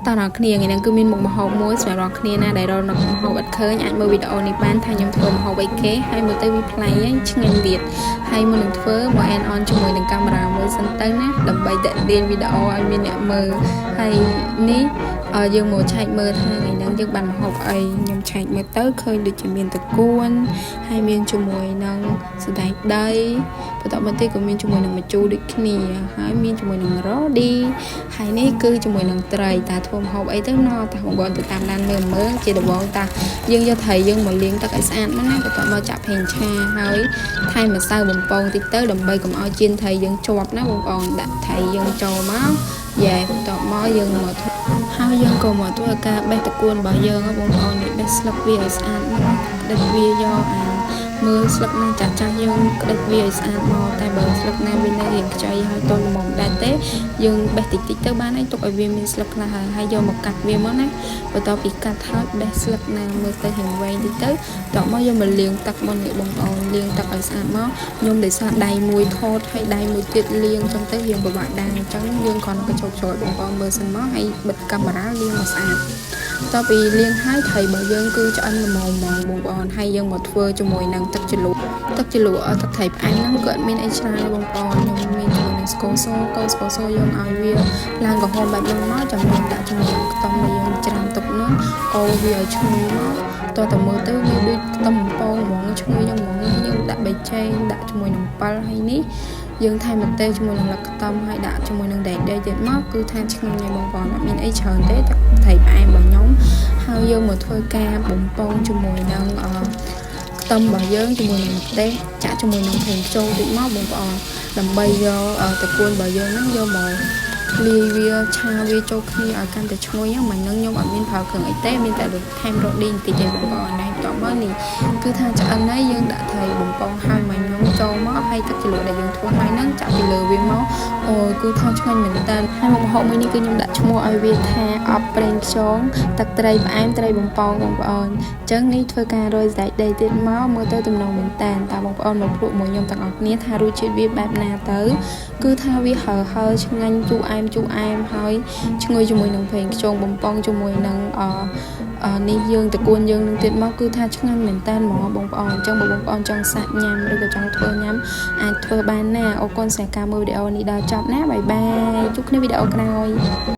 តើអ្នកគ្នាថ្ងៃនេះគឺមានមុខម្ហូបមួយសម្រាប់អ្នកគ្នាណាដែលរកនឹកម្ហូបអត់ឃើញអាចមើលវីដេអូនេះបានថាខ្ញុំធ្វើម្ហូបអីគេហើយមើលទៅវាប្លែកហើយឆ្ងាញ់ទៀតហើយមុននឹងធ្វើមកអែនអនជាមួយនឹងកាមេរ៉ាមួយសិនទៅណាដើម្បីតាក់ទាញវីដេអូឲ្យមានអ្នកមើលហើយនេះយើងមកឆែកមើលថាថ្ងៃហ្នឹងយើងបានម្ហូបអីខ្ញុំឆែកមើលទៅឃើញដូចជាមានតកួនហើយមានជាមួយនឹងសណ្តែកដីបន្តមកទៀតក៏មានជាមួយនឹងម្ជូរដូចគ្នាហើយមានជាមួយនឹងរ៉ូឌីហើយនេះគឺជាមួយនឹងត្រីតាធ្វើម្ហូបអីទៅណតាបងប្អូនទៅតាមដានមើលមើលជាដំបូងតាយើងយកត្រីយើងមកលាងទឹកឲ្យស្អាតមកណាបន្តមកចាក់ប្រេងឆាហើយថែមម្សៅបំពងតិចទៅដើម្បីកុំឲ្យចៀនត្រីយើងជាប់ណាបងប្អូនដាក់ត្រីយើងចូលមកយ៉ែបន្ទាប់មកយើងមកធ្វើហើយយើងក៏មកធ្វើការបេះតកួនរបស់យើងបងប្អូននេះបេះស្លឹកវាឲ្យស្អាតមកក្តិចវាយកអាមើលស្លឹកណាចាស់ចាស់យើងក្តិចវាឲ្យស្អាតមកតែបើស្លឹកណាវានៅរៀងខ្ចីហើយតូនល្មមដែរទេយើងបេះតិចតិចទៅបានហើយទុកឲ្យវាមានស្លឹកខ្លះហើយហើយយកមកកាត់វាមកណាបន្ទាប់ពីកាត់ហើយបេះស្លឹកណាមើលទៅរៀងវែងតិចទៅតោះមកយកមកលាងទឹកមកនេះបងប្អូនលាងទឹកឲ្យស្អាតមកខ្ញុំដោយសារដៃមួយថតហើយដៃមួយទៀតលាងចឹងទៅរៀងពិបាកដែរអញ្ចឹងយើងគ្រាន់តែកញ្ចប់ចូលបងប្អូនមើលសិនមកហើយបិទកាមេរ៉ាលាងមកស្អាតតទៅពីលាងហើយត្រីរបស់យើងគឺឆ្អិនល្មមហ្មងបងប្អូនហើយយើងមកធ្វើជាមួយនឹងទឹកជ្រលក់ទឹកជ្រលក់ទឹកត្រីផ្អែមហ្នឹងក៏អត់មានអីច្រើនទេបងប្អូនខ្ញុំមានជាមួយនឹងស្ករសកូរស្ករសយើងឲ្យវាឡើងក្រហមបែបហ្នឹងមកចាំយើងដាក់ជាមួយនឹងខ្ទឹមដែលយើងច្រាំទុកហ្នឹងកូរវាឲ្យឈ្ងុយមកតោះតែមើលទៅវាដូចខ្ទឹមបំពងហ្មងឈ្ងុយហ្នឹងហ្មងយើងដាក់ប៊ីចេងដាក់ជាមួយនឹងអំពិលហើយនេះយើងថែមម្ទេសជាមួយនឹងស្លឹកខ្ទឹមហើយដាក់ជាមួយនឹងដែកដីទៀតមកគឺថាឆ្ងាញ់ហើយបងប្អូនអត់មានអីច្រើនទេទឹកត្រីផ្អែមរបស់ខ្ញុំហើយយើងមកធ្វើការបំពងជាមួយនឹងអខ្ទឹមរបស់យើងជាមួយនឹងម្ទេសចាក់ជាមួយនឹងប្រេងខ្យងតិចមកបងប្អូនដើម្បីយកតកួនរបស់យើងហ្នឹងយកមកលាយវាឆាវាចូលគ្នាឲ្យកាន់តែឈ្ងុយហ្នឹងមិនហ្នឹងខ្ញុំអត់មានប្រើគ្រឿងអីទេមានតែថែមរ៉ូឌីបន្តិចឯងបងប្អូនណាបន្ទាប់មកនេះគឺថាឆ្អិនហើយយើងដាក់ត្រីបំពងហើយមកខ្ញុំចូលមកហើយទឹកជ្រលក់ដែលយើងធ្វើហើយហ្នឹងចាក់ពីលើវាមកអូយគឺថាឆ្ងាញ់មែនតើហើយមុខម្ហូបមួយនេះគឺខ្ញុំដាក់ឈ្មោះឲ្យវាថាអប់ប្រេងខ្យងទឹកត្រីផ្អែមត្រីបំពងបងប្អូនអញ្ចឹងនេះធ្វើការរោយសណ្តែកដីទៀតមកមើលទៅទំនងមែនតើតើបងប្អូនមកភ្លក់មួយខ្ញុំទាំងអស់គ្នាថារសជាតិវាបែបណាទៅគឺថាវាហើហើឆ្ងាញ់ជូរអែមជូរអែមហើយឈ្ងុយជាមួយនឹងប្រេងខ្យងបំពងជាមួយនឹងអនេះយើងតកួនយើងនឹងទៀតមកគឺថាឆ្ងាញ់មែនតើហ្មងបងប្អូនអញ្ចឹងបើបងប្អូនចង់សាកញ៉ាំឬក៏ចង់ធ្វើញ៉ាំអាចធ្វើបានណាអរគុណសម្រាប់ការមើលវីដេអូនេះដល់ចប់ណាbye bye ជួបគ្នាវីដេអូក្រោយ។